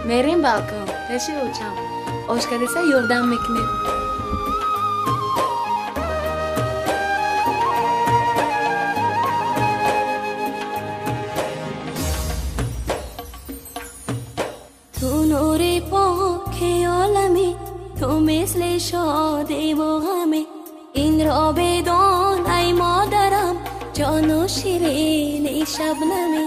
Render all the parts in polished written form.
Мерем балкон, пеши очам. Ошкадеса ёрдам мекунем. Ту нури поки олами, ту мисли шодиву ғами. Инро бидон ай модарам, ҷону ширини шабнами.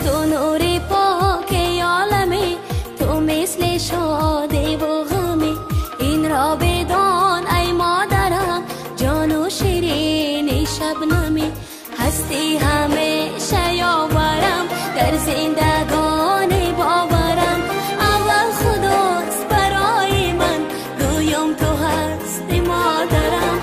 Ту нури поки олами, ту мисли шодиву ғами. Инро бидон ай модарам, ҷону ширини шабнами. Ҳасти ҳамеша ёварам, дар зиндагони боварам. Аввал худост барои ман, дуюм ту ҳасти модарам.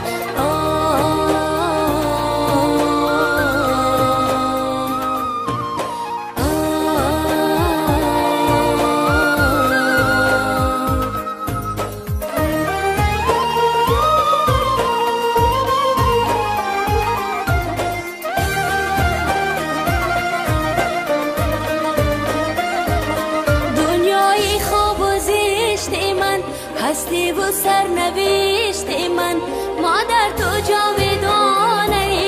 Ҳастиву сарнавишти ман, модар ту ҷовидонаи,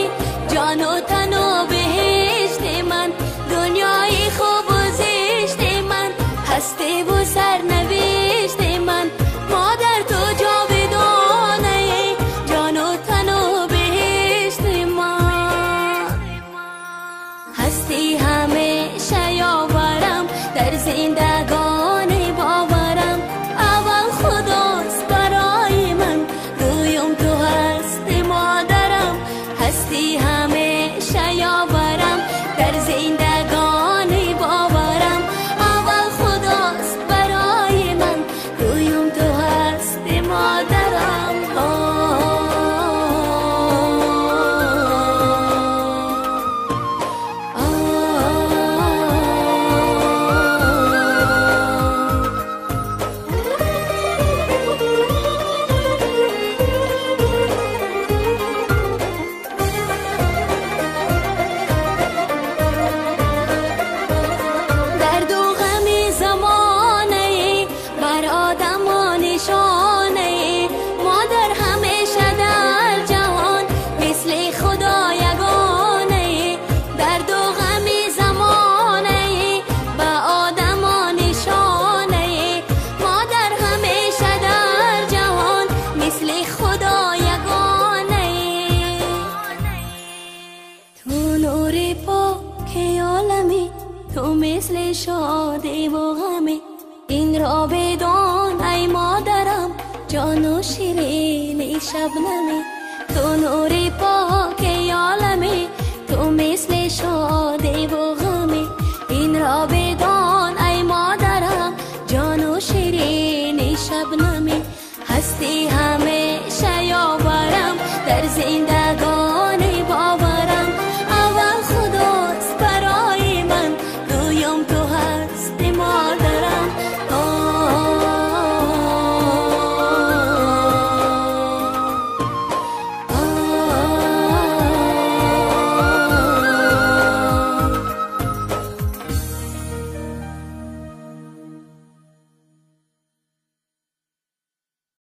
ҷону тану беҳишти ман. Дунёи хубу зишти ман, ҳастиву сарнавишти ман, модар ту ҷовидонаи, ҷону тану беҳишти ман. Ҳасти ҳамеша ёварам, дар зиндагони боварам. Аввал худост барои ман, дуюм ту ҳасти модарам. Ҳасти ҳамеша ёварам, дар зиндагони боварам. Аввал худост барои ман, дуюм ту ҳасти модарам. Дарду ғами замонае, бар одамо нишонае. Модар ҳамеша дар ҷаҳон мисли худо ягонае. Дарду ғами замонае, ба одамо нишонае. Модар ҳамеша дар ҷаҳон мисли худо ягонае. Ту нури поки олами, ту мисли шодиву ғами. Инро бидон ай модарам, ҷону ширини шабнами. Ту нури